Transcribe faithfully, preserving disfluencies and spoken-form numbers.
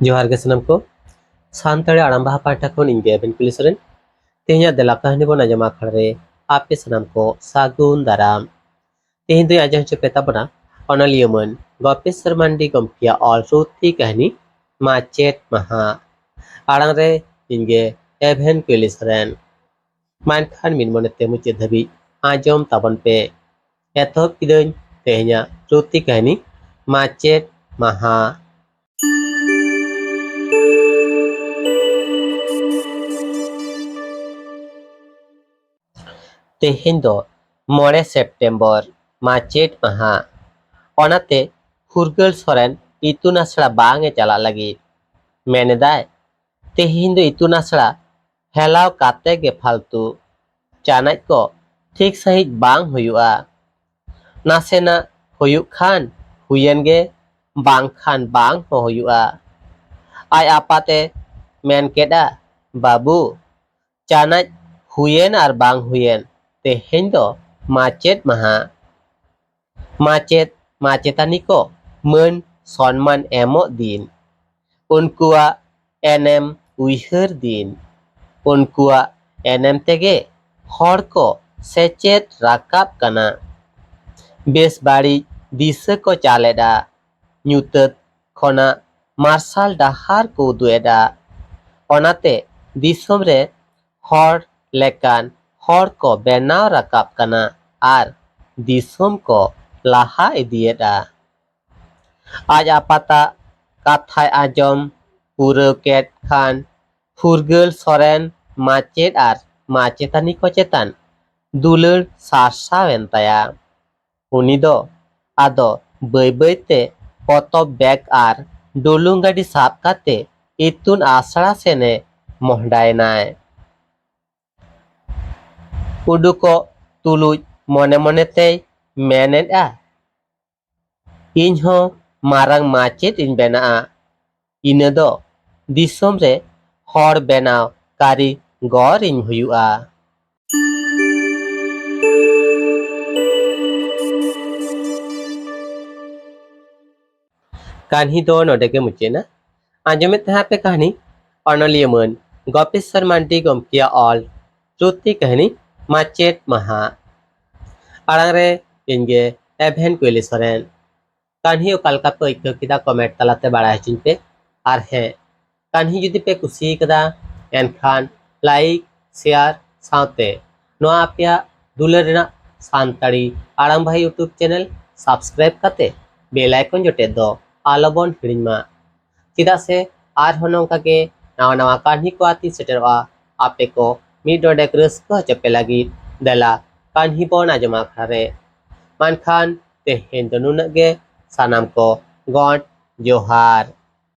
ᱡᱚᱦᱟᱨ ᱜᱮ ᱥᱟᱱᱟᱢ ᱠᱚ᱾ ᱥᱟᱱᱛᱟᱲᱤ ᱟᱲᱟᱝ ᱵᱟᱦᱟ ᱯᱟᱦᱴᱟ ᱠᱷᱚᱱ ᱤᱧ ᱜᱮ ᱮᱵᱷᱮᱱ ᱠᱩᱞᱤ ᱥᱚᱨᱮᱱ᱾ ᱛᱮᱦᱮᱧᱟᱜ ᱫᱮᱞᱟ ᱠᱟᱹᱦᱱᱤ ᱵᱚᱱ ᱟᱸᱡᱚᱢᱟ ᱟᱠᱷᱲᱟ ᱨᱮ ᱟᱯᱮ ᱥᱟᱱᱟᱢ ᱠᱚ ᱥᱟᱹᱜᱩᱱ ᱫᱟᱨᱟᱢ᱾ ᱛᱮᱦᱮᱧ ᱫᱚᱧ ᱟᱸᱡᱚᱢ ᱦᱚᱪᱚ ᱯᱮ ᱛᱟᱵᱚᱱᱟ ᱚᱱᱚᱞᱤᱭᱟᱹ ᱢᱟᱹᱱ ᱜᱚᱯᱮᱥᱚᱨ ᱢᱟᱱᱰᱤ ᱜᱚᱢᱠᱮᱭᱟᱜ ᱚᱞ ᱨᱩᱛᱤ ᱠᱟᱹᱦᱱᱤ ᱢᱟᱪᱮᱫ ᱢᱟᱦᱟ᱾ ᱟᱲᱟᱝ ᱨᱮ ᱤᱧ ᱜᱮ ᱮᱵᱷᱮᱱ ᱠᱩᱞᱤ ᱥᱚᱨᱮᱱ᱾ ᱢᱟ ᱮᱱᱠᱷᱟᱱ ᱢᱤᱫ ᱢᱚᱱᱮᱛᱮ ᱢᱩᱪᱟᱹᱫ ᱫᱷᱟᱹᱵᱤᱡ ᱟᱸᱡᱚᱢ ᱛᱟᱵᱚᱱ ᱯᱮ᱾ ᱮᱛᱚᱦᱚᱵ ᱠᱤᱫᱟᱹᱧ ᱛᱮᱦᱮᱧᱟᱜ ᱨᱩᱛᱤ ᱠᱟᱹᱦᱱᱤ ᱢᱟᱪᱮᱫ ᱢᱟᱦᱟ᱾ ᱛᱮᱦᱮᱧ ᱫᱚ ᱢᱚᱬᱮ ᱥᱮᱯᱴᱮᱢᱵᱚᱨ, ᱢᱟᱪᱮᱫ ᱢᱟᱦᱟ᱾ ᱚᱱᱟᱛᱮ ᱯᱷᱩᱨᱜᱟᱹᱞ ᱥᱚᱨᱮᱱ ᱤᱛᱩᱱ ᱟᱥᱲᱟ ᱵᱟᱝ ᱮ ᱪᱟᱞᱟᱜ ᱞᱟᱹᱜᱤᱫ ᱢᱮᱱ ᱮᱫᱟᱭ, ᱛᱮᱦᱮᱧ ᱫᱚ ᱤᱛᱩᱱ ᱟᱥᱲᱟ ᱦᱮᱞᱟᱣ ᱠᱟᱛᱮ ᱜᱮ ᱯᱷᱟᱞᱛᱩ᱾ ᱪᱟᱱᱟᱪ ᱠᱚ ᱴᱷᱤᱠ ᱥᱟᱺᱦᱤᱡ ᱵᱟᱝ ᱦᱩᱭᱩᱜᱼᱟ᱾ ᱱᱟᱥᱮᱱᱟᱜ ᱦᱩᱭᱩᱜ ᱠᱷᱟᱱ ᱦᱩᱭᱮᱱ ᱜᱮ, ᱵᱟᱝᱠᱷᱟᱱ ᱵᱟᱝ ᱦᱚᱸ ᱦᱩᱭᱩᱜᱼᱟ᱾ ᱟᱡ ᱟᱯᱟᱛ ᱮ ᱢᱮᱱ ᱠᱮᱫᱼᱟ, ᱵᱟᱹᱵᱩ, ᱪᱟᱱᱟᱪ ᱦᱩᱭᱮᱱ ᱟᱨ ᱵᱟᱝ ᱦᱩᱭᱮᱱ, ᱛᱮᱦᱮᱧ ᱫᱚ ᱢᱟᱪᱮᱫ ᱢᱟᱦᱟ᱾ ᱢᱟᱪᱮᱫ ᱢᱟᱪᱮᱛᱟᱹᱱᱤ ᱠᱚ ᱢᱟᱹᱱ ᱥᱚᱱᱢᱟᱱ ᱮᱢᱚᱜ ᱫᱤᱱ, ᱩᱱᱠᱩᱣᱟᱜ ᱮᱱᱮᱢ ᱩᱭᱦᱟᱹᱨ ᱫᱤᱱ᱾ ᱩᱱᱠᱩᱣᱟᱜ ᱮᱱᱮᱢ ᱛᱮᱜᱮ ᱦᱚᱲ ᱠᱚ ᱥᱮᱪᱮᱫ ᱨᱟᱠᱟᱵ ᱠᱟᱱᱟ᱾ ᱵᱮᱥ ᱵᱟᱹᱲᱤᱡ ᱫᱤᱥᱟᱹ ᱠᱚ ᱪᱟᱞ ᱮᱫᱟ, ᱧᱩᱛᱟᱹᱛ ᱠᱷᱚᱱᱟᱜ ᱢᱟᱨᱥᱟᱞ ᱰᱟᱦᱟᱨ ᱠᱚ ᱩᱫᱩᱜ ᱮᱫᱟ᱾ ᱚᱱᱟᱛᱮ ᱫᱤᱥᱚᱢ ᱨᱮ ᱦᱚᱲ ᱞᱮᱠᱟᱱ ᱦᱚᱲ ᱠᱚ ᱵᱮᱱᱟᱣ ᱨᱟᱠᱟᱵ ᱠᱟᱱᱟ ᱟᱨ ᱫᱤᱥᱚᱢ ᱠᱚ ᱞᱟᱦᱟ ᱤᱫᱤᱭᱮᱫᱼᱟ᱾ ᱟᱡ ᱟᱯᱟᱛᱟᱜ ᱠᱟᱛᱷᱟᱭ ᱟᱸᱡᱚᱢ ᱯᱩᱨᱟᱹᱣ ᱠᱮᱫ ᱠᱷᱟᱱ ᱯᱷᱩᱨᱜᱟᱹᱞ ᱥᱚᱨᱮᱱ ᱢᱟᱪᱮᱫ ᱟᱨ ᱢᱟᱪᱮᱛᱟᱹᱱᱤ ᱠᱚ ᱪᱮᱛᱟᱱ ᱫᱩᱞᱟᱹᱲ ᱥᱟᱨᱥᱟᱣ ᱮᱱ ᱛᱟᱭᱟ᱾ ᱩᱱᱤ ᱫᱚ ᱟᱫᱚ ᱵᱟᱹᱭ ᱵᱟᱹᱭ ᱛᱮ ᱯᱚᱛᱚᱵ ᱵᱮᱜᱽ ᱟᱨ ᱰᱩᱞᱩᱝ ᱜᱟᱹᱰᱤ ᱥᱟᱵ ᱠᱟᱛᱮ ᱤᱛᱩᱱ ᱟᱥᱲᱟ ᱥᱮᱱᱮ ᱢᱚᱦᱰᱟᱭᱮᱱᱟᱭ᱾ ᱩᱰᱩᱠᱚᱜ ᱛᱩᱞᱩᱡ ᱢᱚᱱᱮ ᱢᱚᱱᱮ ᱛᱮᱭ ᱢᱮᱱᱮᱫᱼᱟ, ᱤᱧ ᱦᱚᱸ ᱢᱟᱨᱟᱝ ᱢᱟᱪᱮᱫ ᱤᱧ ᱵᱮᱱᱟᱜᱼᱟ᱾ ᱤᱱᱟᱹ ᱫᱚ ᱫᱤᱥᱚᱢ ᱨᱮ ᱦᱚᱲ ᱵᱮᱱᱟᱣ ᱠᱟᱹᱨᱤᱜᱚᱨ ᱤᱧ ᱦᱩᱭᱩᱜᱼᱟ᱾ ᱠᱟᱹᱦᱱᱤ ᱫᱚ ᱱᱚᱰᱮ ᱜᱮ ᱢᱩᱪᱟᱹᱫ ᱮᱱᱟ᱾ ᱟᱸᱡᱚᱢᱮᱫ ᱛᱟᱦᱮᱸ ᱯᱮ ᱠᱟᱹᱦᱱᱤ ᱚᱱᱚᱞᱤᱭᱟᱹ ᱢᱟᱹᱱ ᱜᱚᱯᱮᱥᱚᱨ ᱢᱟᱱᱰᱤ ᱜᱚᱢᱠᱮᱭᱟᱜ ᱚᱞ ᱥᱨᱩᱛᱤ ᱠᱟᱹᱦᱱᱤ ᱢᱟᱪᱮᱫ ᱢᱟᱦᱟ᱾ ᱟᱲᱟᱝ ᱨᱮ ᱤᱧ ᱜᱮ ᱮᱵᱷᱮᱱ ᱠᱩᱭᱞᱤ ᱥᱚᱨᱮᱱ᱾ ᱠᱟᱹᱦᱱᱤ ᱚᱠᱟ ᱞᱮᱠᱟ ᱯᱮ ᱟᱹᱭᱠᱟᱹᱣ ᱠᱮᱫᱟ, ᱠᱚᱢᱮᱱᱴ ᱛᱟᱞᱟᱛᱮ ᱵᱟᱲᱟᱭ ᱦᱚᱪᱚᱧ ᱯᱮ᱾ ᱟᱨ ᱦᱮᱸ, ᱠᱟᱹᱦᱱᱤ ᱡᱩᱫᱤ ᱯᱮ ᱠᱩᱥᱤ ᱠᱟᱫᱟ, ᱮᱱᱠᱷᱟᱱ ᱞᱟᱭᱤᱠ, ᱥᱮᱭᱟᱨ ᱥᱟᱶᱛᱮ ᱱᱚᱣᱟ ᱟᱯᱮᱭᱟᱜ ᱫᱩᱞᱟᱹᱲ ᱨᱮᱱᱟᱜ ᱥᱟᱱᱛᱟᱲᱤ ᱟᱲᱟᱝ ᱵᱷᱟᱭ YouTube ᱪᱮᱱᱮᱞ ᱥᱟᱵᱥᱠᱨᱟᱭᱤᱵ ᱠᱟᱛᱮ ᱵᱮᱞ ᱟᱭᱠᱚᱱ ᱡᱚᱴᱮᱫ ᱫᱚ ᱟᱞᱚᱵᱚᱱ ᱦᱤᱲᱤᱧ ᱢᱟ᱾ ᱪᱮᱫᱟᱜ ᱥᱮ ᱟᱨᱦᱚᱸ ᱱᱚᱝᱠᱟ ᱜᱮ ᱱᱟᱣᱟ ᱱᱟᱣᱟ ᱠᱟᱹᱦᱱᱤ ᱠᱚ ᱟᱛᱮᱧ ᱥᱮᱴᱮᱨᱚᱜᱼᱟ ᱟᱯᱮ ᱠᱚ ᱢᱤᱫ ᱰᱚᱸᱰᱮᱠ ᱨᱟᱹᱥᱠᱟᱹ ᱦᱚᱪᱚ ᱯᱮ ᱞᱟᱹᱜᱤᱫ᱾ ᱫᱮᱞᱟ ᱠᱟᱹᱦᱱᱤ ᱵᱚᱱ ᱟᱸᱡᱚᱢᱟ ᱟᱠᱷᱲᱟ ᱨᱮ᱾ ᱢᱮᱱᱠᱷᱟᱱ ᱛᱮᱦᱮᱧ ᱫᱚ ᱱᱩᱱᱟᱹᱜ ᱜᱮ᱾ ᱥᱟᱱᱟᱢ ᱠᱚ ᱜᱚᱰ ᱡᱚᱦᱟᱨ᱾